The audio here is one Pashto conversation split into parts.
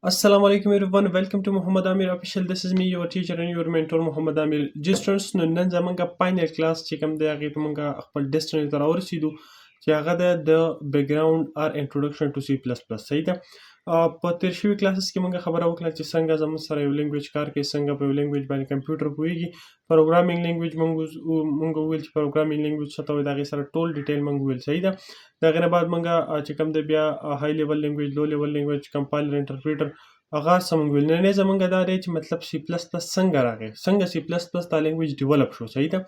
Assalamu alaikum everyone, welcome to Muhammad Amir Official. This is me, your teacher and your mentor Muhammad Amir. جی سټوډنټس، نو نن زمونږ final class چې کوم دی، هغې ته مونږ خپل destiny ته راورسېدو چې هغه ده د background or introduction to C++، صحیح ده. په تیر شوي classes کې مونږ خبره وکړه چې څنګه زموږ سره یو language کار کوي، څنګه په یو language باندې کمپیوټر پوهیږي. Programming language مونږ وویل چې programming language څه ته وایي، د هغې سره ټول detail مونږ وویل، صحیح ده. د هغې نه بعد مونږ چې کوم دی بیا high level language، low level language، compiler، interpreter، هغه څه مونږ ویل. نن زمونږ دا دی چې مطلب C++ څنګه راغی، څنګه C++ دا language develop شو، صحیح ده.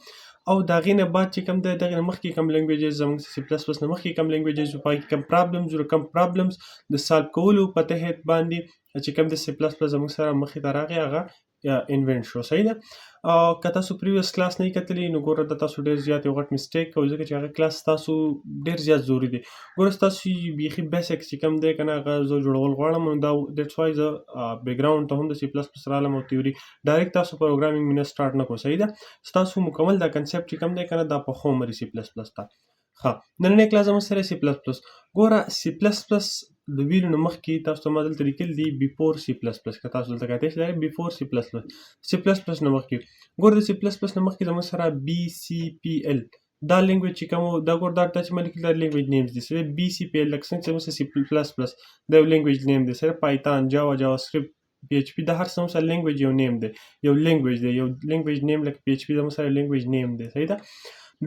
او د هغې نه بعد چې کوم دی، دغې نه مخکې کوم languages، زمونږ C++ نه مخکې کوم languages، په هغې کې کوم problems، کوم problems د solve کولو په تحت باندې چې کوم د C++ زمونږ سره مخې ته راغی، هغه invent شو، صحیح ده. او که تاسو previous class نه کتلی، نو ګوره د تاسو ډیر زیات یو غټ mistake کوئ، ځکه چې هغه کلاس تاسو ډیر زیات ضروري دی. ګوره، تاسو بیخي basic چې کوم دی کنه، هغه زه جوړول غواړم. نو دا that's why زه background ته هم د C++ رالم او theory direct تاسو programming مینه start نه کو، صحیح ده. تاسو مکمل دا concept چې کوم دی کنه، دا په خو مري C++ ته. ښه، نننۍ کلاس زموږ سره C++. ګوره، C++ د ویلو نه مخکې تاسو ته ما دلته لیکل دي before C++. که تاسو دلته کتلی شئ، before C++، C++ نه مخکې. ګوره، د C++ نه مخکې زموږ سره BCPL دا language چې کوم دا، ګور دا چې ما لیکل، دا language names دي سره. BCPL لکه څنګه چې موږ C++ دا یو language name دی سره، Python، Java، JavaScript، PHP، دا هر څه سره language یو name دی، یو language دی، یو language name، لکه PHP زموږ سره language name دی، صحیح ده.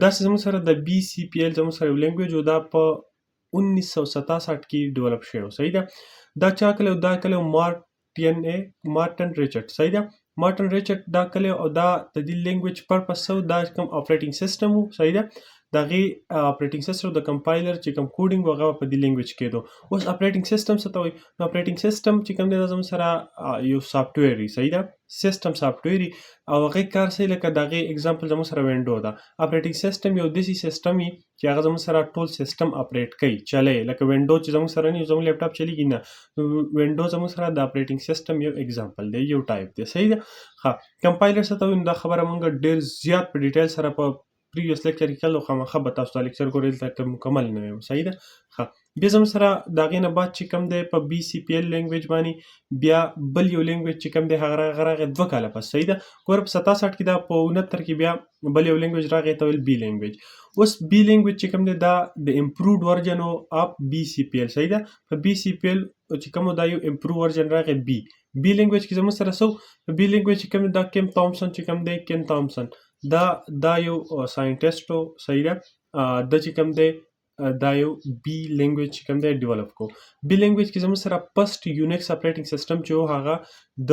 دا زموږ سره د BCPL زموږ سره یو language او دا په 1967 کې develop شوی، صحیح ده. دا چا کړی؟ دا کړی مارټن ریچارډ، صحیح ده. مارټن ریچارډ دا کړی او دا د دې language purpose څه؟ دا کوم operating system وو، صحیح ده. د هغې operating system د compiler چې کوم coding هغه په دې language کېدو. اوس operating system څه ته وایي؟ نو operating system چې کوم دی، دا زموږ سره یو software وي، صحیح ده، system software او هغې کار څه، لکه د هغې example زموږ سره window ده. Operating system یو داسې سیستم وي چې هغه زموږ سره ټول system operate کوي، چلی، لکه window چې زموږ سره نه، زموږ لپټاپ چلیږي نه. Window زموږ سره د operating system یو example دی، یو ټایپ دی، صحیح ده. ښه، compiler څه ته وایي؟ دا خبره مونږ ډېر زیات په detail سره په previous lecture کې کړل. خامخا به تاسو دا lecture ګورئ، دلته مکمل نه وایم، صحیح ده. ښه، بیا زموږ سره د هغې نه بعد چې کوم دی، په BCPL language باندې بیا بل یو language چې کوم دی، هغه راغی 2 کاله پس، صحیح ده. ګوره، په 67 کې دا، په 69 کې بیا بل یو language راغی ته ویل B language. اوس B language چې کوم دی، دا د improved version of BCPL، صحیح ده. په BCPL چې کوم دا یو improved version راغی. B language کې زموږ سره څه؟ په B language چې کوم دا کیم تامسون چې کوم دی، کین تامسون، دا یو scientist، صحیح ده. د چې کوم دی، دا یو B language چې کوم دی develop کو. B language کې زموږ سره first Unix operating system چې هغه د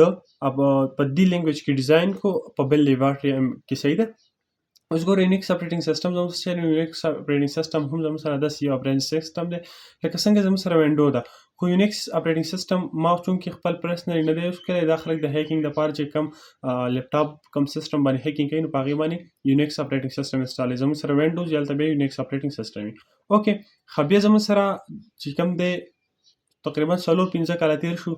په دې language کې design کو په Bell Laboratory کې، صحیح ده. اوس ګوره، Unix operating system زموږ سره، Unix operating system هم زموږ سره داسې یو operating system دی لکه څنګه زموږ سره window ده. خو Unix operating system ما چونکې خپل personally نه دی use کړی. دا خلک د hacking دپاره چې کوم لپټاپ، کوم سیستم باندې hacking کوي، نو په هغې باندې Unix operating system install. زموږ سره windows یا هلته بیا Unix operating system وي. Okay، ښه، بیا زموږ سره چې کوم دی، تقریبا 4-5 کاله تیر شو،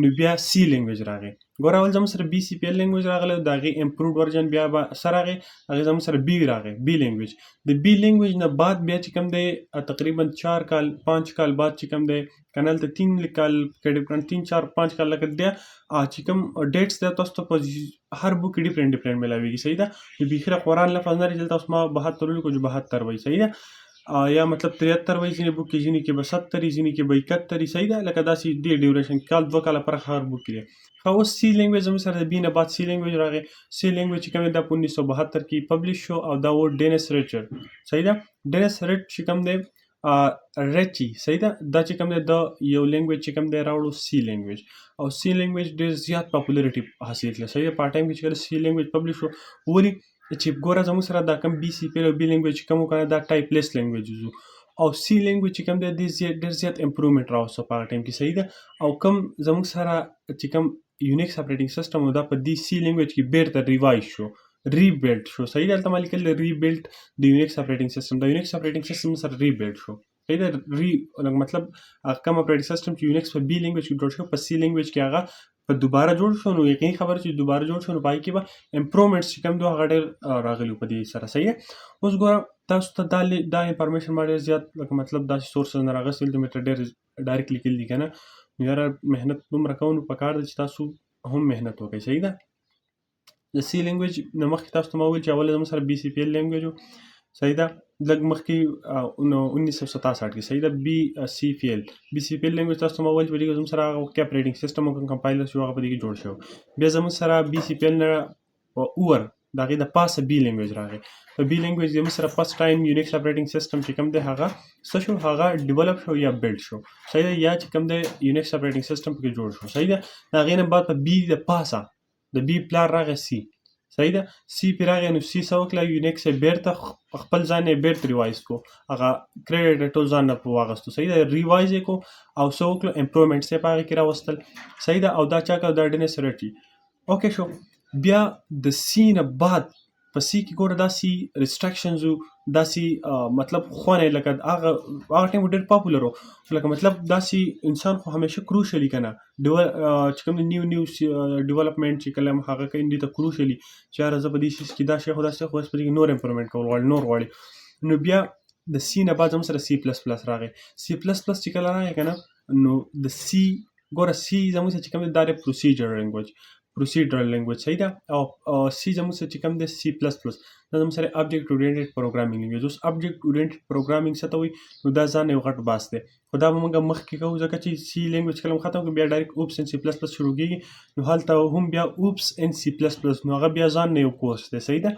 نو بیا C language راغی. ګوره، اول زموږ سره BCPL language راغلی، د هغې improved version بیا به څه راغی؟ هغې زموږ سره B راغی، B language. د B language نه بعد بیا چې کوم دی، تقریبا 4 کال 5 کال بعد چې کوم دی کنه، هلته 3 کال کې different، 3، 4، 5 کال، لکه بیا چې کوم dates دی، تاسو ته په هر book کې different different ملاویږي، صحیح ده. نو بیخي د قرآن لفظ نه لري. دلته اوس ما 72 ولیکو چې 72 وایي، صحیح ده، یا مطلب 73 وایي ځینې book کې، ځینې کې به 70، ځینې کې به 71، صحیح ده. لکه داسې دې duration کال 2 کاله فرق هر book کې دی. ښه، اوس C language زموږ سره د B نه بعد C language راغی. C language چې کوم دا په 1972 کې publish شو او دا و ډینس ریچارډ، صحیح ده. ډینس ریچ چې کوم دی، ریچی، صحیح ده، دا چې کوم دی، دا یو language چې کوم دی راوړو، C language. او C language ډېر زیات popularity حاصل کړه، صحیح ده. په ټایم کې چې کله C language publish شو، ولې چې ګوره، زموږ سره دا کوم BCP او B language کوم کنه، دا typeless language او C language چې کوم دی، ډېر زیات improvement راوستو په هغه ټایم کې، صحیح ده. او کوم زموږ سره چې کوم Unix operating system، دا په دې C language کې بیرته revise شو، rebuild شو، صحیح ده. دلته ما لیکل rebuild د Unix operating system، د Unix operating system سره rebuild شو، صحیح ده. ری مطلب کوم operating system چې Unix په B language کې جوړ شو، په C language کې هغه په دوباره جوړ شو. نو یقیني خبره چې دوباره جوړ شو، نو پای کې به improvements چې کوم دوه هغه ډېر راغلي په دې سره، صحیح ده. اوس ګوره، تاسو ته دا information ما ډېر زیات لکه مطلب داسې source نه راغستل، دلته مې ډېر direct لیکل دي که نه. نو یاره محنت دومره کوو نو پکار ده چې تاسو هم محنت وکړئ، صحیح ده. د سی لینګویج نه مخکې تاسو ته ما وویل چې اول زموږ سره بي سي پي ایل لینګویج و، صحیح ده، لږ مخکې 1967 کې، صحیح ده، بي سی پي ایل، بي سی پي ایل لینګویج تاسو ته ما وویل چې په دې کې زموږ سره هغه وخت کې اپریټینګ سیستم او کوم کمپایلر چې هغه په دې کې جوړ شو. بیا زموږ سره بي سی پي ایل نه په اور د هغې د پاسه بي لینګویج راغی. په بي لینګویج زموږ سره فرست ټایم یونیکس اپریټینګ سیستم چې کوم دی هغه څه شو، هغه ډیولپ شو یا بیلډ شو، صحیح ده، یا چې کوم دی یونیکس اپریټینګ سیستم پکې جوړ شو، صحیح ده. د هغې نه بعد په بي د پاسه د بي پلار راغی سی، صحیح ده، سی پې راغی نو سی څه وکړه، یونیکس یې بېرته خپل ځان یې بېرته ریوایز کو، هغه کریډیټ یې ټول ځان نه په واغستو، صحیح ده، ریوایز یې کو او څه وکړو، امپروومنټس یې په هغې کې راوستل، صحیح ده. او دا چا کړه، دا ډینس ریټي. اوکې شو. بیا د سی نه بعد په سی کې ګوره داسې ریسټرکشنز وو، داسې مطلب خونه لکه هغه هغه ټایم ډېر پاپولر و، لکه مطلب داسې انسان خو همیشه کروشلی که نه چې کوم نیو نیو ډیولپمنټ چې کله هغه کوي دې ته کروشلی چې یاره زه په دې څیز کې دا شی خو داسې خو اوس په دې کې نور امپرومنټ کول غواړي، نور غواړي. نو بیا د سی نه بعد زموږ سره سی پلس پلس راغی. سی پلس پلس چې کله راغی که نه نو د سی ګوره سی زموږ سره چې کوم دی دا دی پروسیجر لینګویج، پروسیجرل لینګویج، صحیح ده. او سی زموږ سره چې کوم دی سی پلس پلس دا زموږ سره ابجیکټ اورینټډ پروګرامینګ لینګویج. اوس ابجیکټ اورینټډ پروګرامینګ څه ته وایي؟ نو دا ځان یو غټ بحث دی، خو دا به موږ مخکې کوو، ځکه چې سی لینګویج کله ختم کړو بیا ډایرکټ اوپس ان سی پلس پلس شروع کیږي، نو هلته هم بیا اوپس ان سی پلس پلس، نو هغه بیا ځان نه یو کورس دی، صحیح ده.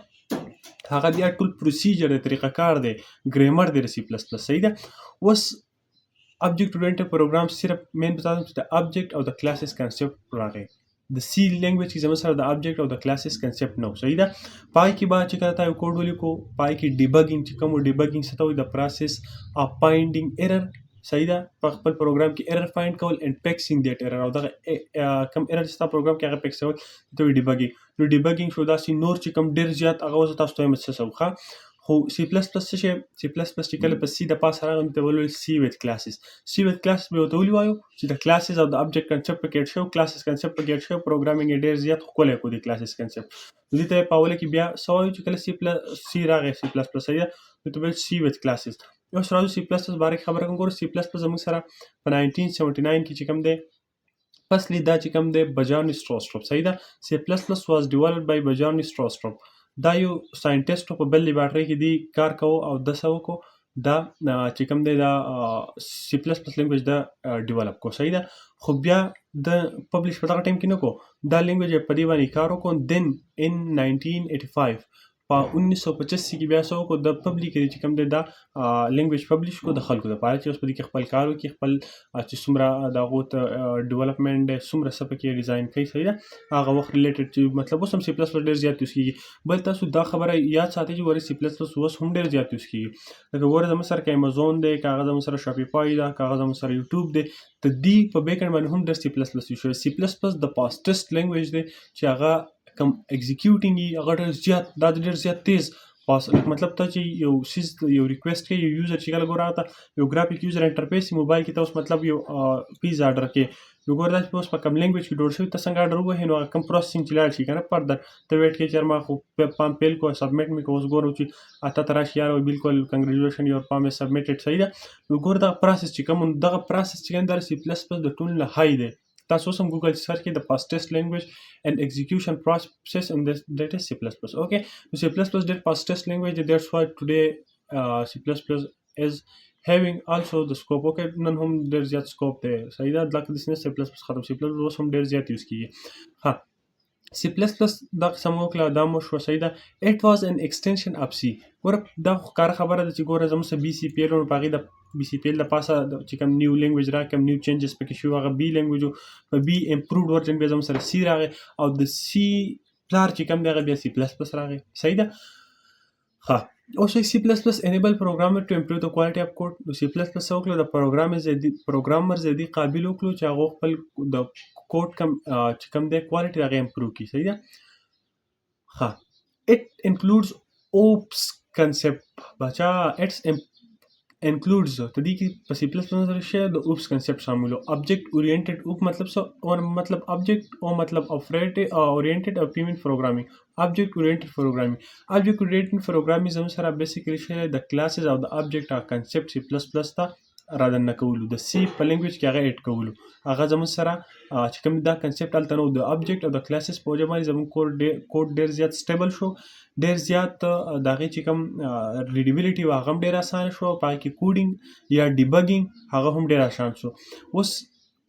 هغه بیا ټول پروسیجر دی، طریقه کار دی، ګرامر دی د سی پلس پلس، صحیح ده. اوس ابجیکټ اورینټډ پروګرام صرف مین په تاسو چې د ابجیکټ او د کلاسز کنسپټ راغی. د سی لینګویج کې زموږ سره د ابجیکټ او د کلاسز کنسپټ نه و، صحیح ده. پای کې به چې کله تا یو کوډ ولیکو، پای کې ډیبګینګ چې کوم ډیبګینګ څه ته وایي؟ د پروسس اف فایندینګ ایرر، صحیح ده، په خپل پروګرام کې ایرر فایند کول اینډ فکسینګ دیټ ایرر، او دغه کوم ایرر چې ستا پروګرام کې هغه فکس کول ته وایي ډیبګینګ. نو ډیبګینګ شو داسې نور چې کوم ډېر زیات هغه اوس تاسو ته وایم څه څه وښه. خو سی پلس پلس څه شی؟ سی پلس پلس چې کله په سی د پاسه راغی نو ته ولول سی ویت کلاسز. سی ویت کلاسز به ورته ولي وایو چې د کلاسز او د ابجیکټ کنسپټ پکې اډ شو، کلاسز کنسپټ پکې اډ شو، پروګرامینګ یې ډېر زیات ښکلی کړو د کلاسز کنسپټ. نو دې ته په اوله کې بیا څه وایو چې کله سی پلس سی راغی، سی پلس پلس صحیح ده، نو ته ویل سی ویت کلاسز. اوس راځو سی پلس پلس باره کې خبره کوم. ګوره سی پلس پلس زموږ سره په 1979 کې چې کوم دی فصلی دا چې کوم دی بجارني سټروسټروپ، صحیح ده. سی پلس پلس واز ډیولپډ بای بجارني سټروسټروپ. دا یو ساينټیسټ په بل لیبارټري کې دی کار کوو او د څه وکړو دا چې کوم دی دا سی پلس پلس لینګویج دا ډیولپ کو، صحیح ده. خو بیا د پبلش په دغه ټایم کې نه کو، دا لینګویج په دې باندې کار وکړو. دین ان 1985 په 1985 کې بیا څه وکړو د پبلک چې کوم دی دا لینګویج پبلش کو د خلکو لپاره چې اوس په دې کې خپل کار وکړي، خپل چې څومره د هغو ته ډیولپمنټ دی څومره څه پکې ډیزاین کوي، صحیح ده. هغه وخت ریلیټډ چې مطلب اوس هم سی پلس پلس ډېر زیات یوز کېږي. بل تاسو دا خبره یاد ساتئ چې ګورئ سی پلس پلس اوس هم ډېر زیات یوز کېږي. لکه ګوره زموږ سره که امیزون دی، که هغه زموږ سره شاپیفای ده، که هغه زموږ سره یوټیوب دی، د دې په بیک اینډ باندې هم ډېر سی پلس پلس یوز شوی. سی پلس پلس د فاسټسټ لینګویج دی چې هغه کم ایگزیکیوټینګ یي هغه ډېر زیات، دا ډېر زیات تیز پاس، مطلب ته چې یو څیز یو ریکوست کوي یو یوزر چې کله ګوره هغه ته یو ګرافیک یوزر انټرفیس موبایل کې ته اوس مطلب یو پیزا آرډر کې، نو ګوره دا چې اوس په کوم لینګویج کې جوړ شوی ته څنګه آرډر ووهې، نو هغه کوم پروسسینګ چې لاړ شي که نه فردر ته ویټ کوې چې یار ما خو فارم پیل کړو سبمیټ مې کړو، اوس ګورو چې تا ته راشي یار بالکل کنګریجولیشن یور فارم از سبمیټډ، صحیح ده. نو ګوره دغه پروسس چې کوم دغه پروسس چې کوم دا سی پلس پلس د ټول نه های دی. تاسو اوس هم ګوګل سرچ کړئ د فاستست لینګویج اینډ ایگزیکیوشن پروسس ان دیس دیټ از سی پلس پلس. اوکې نو سی پلس پلس ډېر فاستست لینګویج دی، دیټس وای ټوډے سی پلس پلس از having also the scope. اوکې نن هم ډېر زیات سکوپ دی، صحیح ده. لکه داسې نه سی پلس پلس ختم، سی پلس پلس اوس هم ډېر زیات یوز کیږي. ها سی پلس پلس دا قسم وکړه دا مو شو، صحیح ده. It was an extension of C. ګوره دا خو ښکاره خبره ده چې ګوره زموږ څه بي سی پي ایل په هغې د بي سی پي ایل د پاسه چې کوم نیو لینګویج را کوم نیو چینجز پکې شو هغه بي لینګویج و، په بي امپروډ ورژن بیا زموږ سره سی راغی او د سی پلار چې کوم دی هغه بیا سی پلس پلس راغی، صحیح ده. ښه اوس سی پلس پلس انیبل پروګرامر ټو امپروو د کوالټي اف کوډ. نو سی پلس پلس څه وکړو د پروګرامرز یې دې قابل وکړو چې هغه خپل د کوډ کم چې کوم دی کوالټي هغه امپروو کړي، صحیح ده. ښه it includes OOPs concept بچا، it's includes ته دې کې په سی پلس پلس سره شی د اوپس کنسپټ شامل و. ابجیکټ اورینټډ اوپ مطلب څه؟ او مطلب ابجیکټ او مطلب اورینټډ او پیمنټ پروګرامینګ. ابجیکټ اورینټډ پروګرامینګ، ابجیکټ اورینټډ پروګرامینګ زموږ سره بیسیکلی شی د کلاسز او د ابجیکټ هغه کنسپټ سی پلس پلس ته را دننه کولو، د سی په لینګویج کې هغه اډ کولو. هغه زموږ سره چې کوم دا کنسپټ هلته نه و، د ابجیکټ او د کلاسز په وجه باندې زموږ کوډ ډېر زیات سټیبل شو، ډېر زیات د هغې چې کوم ریډیبিলিټي و هغه هم ډېر اسانه شو، په هغې کې کوډینګ یا ډیبګینګ هغه هم ډېر اسان شو. اوس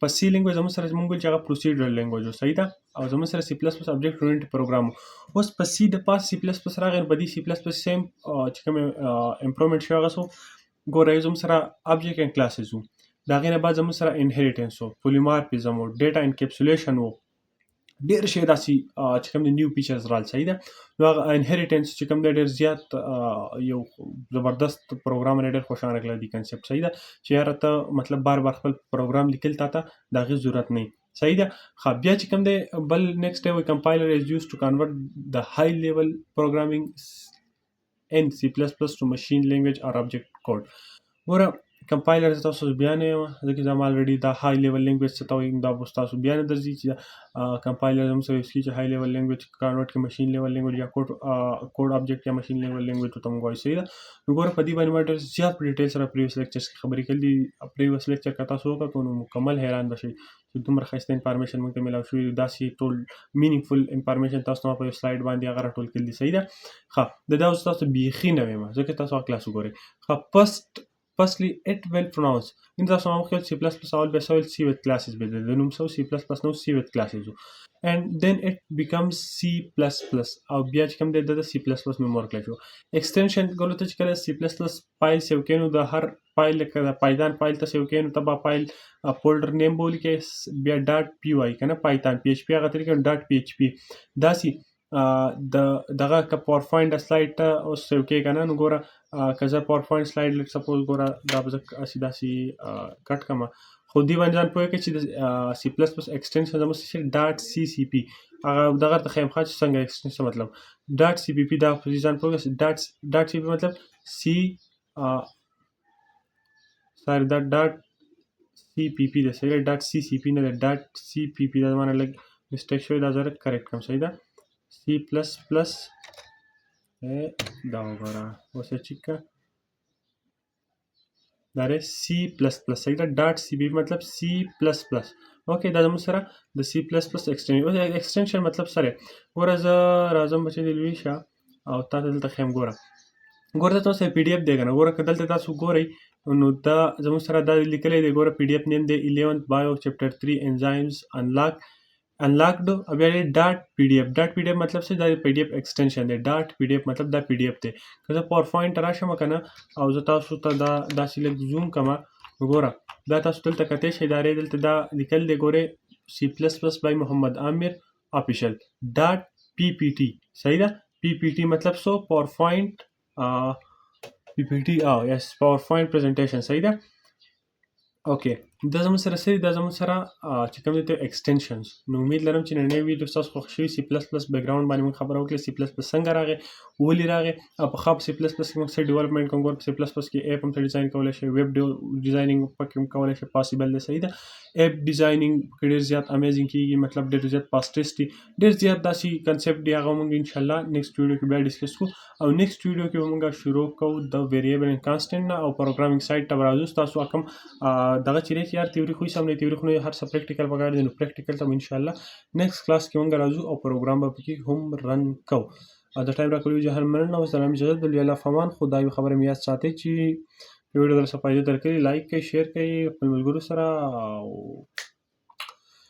په سی لینګویج زموږ سره موږ ویل چې هغه پروسیجرل لینګویج و، صحیح ده، او زموږ سره سی پلس پلس ابجیکټ اورینټډ پروګرام و. اوس په سی د پاس سی پلس پلس راغی، په دې سی پلس پلس سیم چې کوم امپروومنټ شوی هغه څه ګوره، یو زموږ سره ابجیکټ اینډ کلاسز وو، د هغې نه بعد زموږ سره انهریټنس و، پولیمارفیزم و، ډیټا انکپسولیشن و، ډېر شی داسې چې کوم دی نیو فیچرز رال، صحیح ده. نو هغه انهریټنس چې کوم دی ډېر زیات یو زبردست پروګرام دی، ډېر خوشحاله کړی دی کنسپټ، صحیح ده، چې یاره ته مطلب بار بار خپل پروګرام لیکل تا ته د هغې ضرورت نه وي، صحیح ده. ښه بیا چې کوم دی بل نیکسټ دی وایي کمپایلر از یوز ټو کنورټ د های لیول پروګرامینګ in C++ to machine language or object code. ګوره کمپایلر زه تاسو بیا نه یم، ځکه زما الریډي دا های لیول لینګویج څه ته وایي دا به تاسو بیا نه درځي چې کمپایلر زموږ سره یوز کېږي چې های لیول لینګویج کنورټ کړي ماشین لیول لینګویج یا کوډ ابجیکټ یا ماشین لیول لینګویج ته موږ وایو، صحیح ده. نو ګوره په دې باندې ما ډېر زیات په ډیټیل سره پریویس لیکچرز کې خبرې کړې دي. پریویس لیکچر که تاسو وکتو نو مکمل حیران به شئ چې دومره ښایسته انفارمیشن موږ ته میلاو شوي، داسې ټول مینینګفل انفارمیشن تاسو ته ما په یو سلایډ باندې هغه راټول کړل دي، صحیح ده. ښه د دا اوس تاسو بیخي نه وایم ځکه تاسو هغه کلاس وګورئ. ښه firstly it will pronounce ان تاسو ما مخکې سی پلس پلس اول به سوال سی with classes به د نوم سو سی پلس پلس نو سی with classes and then it becomes C++ او بیا چې کوم دی د سی پلس پلس نوم ورکړل شو. ایکسټنشن ګورو ته چې کله سی پلس پلس فایل سیو کړې نو د هر فایل لکه د پایتان فایل ته سیو کړې نو ته به فایل فولډر نیم به ولیکې، بیا ډاټ پی وایي که نه، پایتان پی ایچ پی هغه ته لیکې ډاټ پی ایچ پی. داسې د دغه که پاورپوینټ سلایډ ته اوس سیو کړې که نه، نو ګوره که زه پاورپوینټ سلایډ لټ سپوز ګوره دا به زه هسې داسې کټ کړم، خو دې باندې ځان پوه کړئ چې د سی پلس پلس ایکسټنشن زموږ څه شی ډاټ سی سی پی، هغه دغه ته ښیم ښه چې څنګه ایکسټنشن مطلب ډاټ سی پی پی، دا په دې ځان پوه کړئ. ډاټ سی پی مطلب سی سوري دا ډاټ سی پی پی ده، صحیح ده، ډاټ سی سی پی نه ده، ډاټ سی پی پی. دا زما نه لږ مسټیک شوی، دا زه کریکټ کړم، صحیح ده. سی پلس پلس دا وګوره اوس یې چیک کړه، دا دی سی پلس پلس، صحیح ده. ډاټ سی پی مطلب سی پلس پلس. اوکې دا زموږ سره د سی پلس پلس ایکسټنشن. اوس ایکسټنشن مطلب سره ګوره زه راځم بچې دې لوی شه او تا ته دلته ښیم. ګوره ګوره تاسو پی ډي اف دی که نه، ګوره که دلته تاسو ګورئ نو دا زموږ سره دا لیکلی دی، ګوره پی ډي اف نیم دی 11 بایو چپټر 3 انزایمز انلاکډ او بیا دی ډاټ پی ډي اف. ډاټ پی ډي اف مطلب څه؟ دا پی ډي اف ایکسټنشن دی. ډاټ پی ډي اف مطلب دا پی ډي اف دی. که زه پاور پوینټ راشم که نه او زه تاسو ته دا داسې لږ زوم کړم، ګوره دا تاسو دلته کتی شئ، دا دی دلته دا لیکل دی، ګورئ سی پلس پلس بای محمد عامر افیشل ډاټ پی پی ټي، صحیح ده. پی پی ټي مطلب څه؟ پاور پوینټ پی پی ټي، او یس پاور پوینټ پریزنټیشن، صحیح ده. اوکې دا زموږ سره څه دي؟ دا زموږ سره چې کوم دی ته ایکسټنشنز. نو امید لرم چې نننۍ ویډیو ستاسو خوښ شوي. سی پلس پلس بیکګراوند باندې موږ خبره وکړه، سی پلس پلس څنګه راغی، ولې راغی، او په خاص سی پلس پلس کې موږ څه ډیولپمنټ کوم. ګور په سی پلس پلس کې اپ هم څه ډیزاین کولی شي، ویب ډیزاینینګ پکې هم کولی شي، پاسیبل دی، صحیح ده. اپ ډیزاینینګ پکې ډېر زیات امیزینګ کیږي، مطلب ډېر زیات فاسټیسټ دي، ډېر زیات داسې کنسپټ دی، هغه موږ ان شاء الله نیکسټ ویډیو کې بیا ډیسکس کوو. او نیکسټ ویډیو کې به موږ شروع کوو د ویریبل اینډ کانسټنټ نه او پروګرامینګ سایډ ته به راځو. ستاسو کوم دغه چې دی چې یار تیوري خو یې سم نه، تیوري خو نه، هر څه پریکټیکل پکار دی، نو پریکټیکل ته به ان شاء الله نیکسټ کلاس کې موږ راځو او پروګرام به پکې هم رن کوو. او د ټایم راکولو جهان مننه. والسلام، اجازه د الله فمان. خو دا یو خبره مې یاد ساتئ چې ویډیو درته فایده درکړي، لایک کړئ، شیر کړئ خپل ملګرو سره او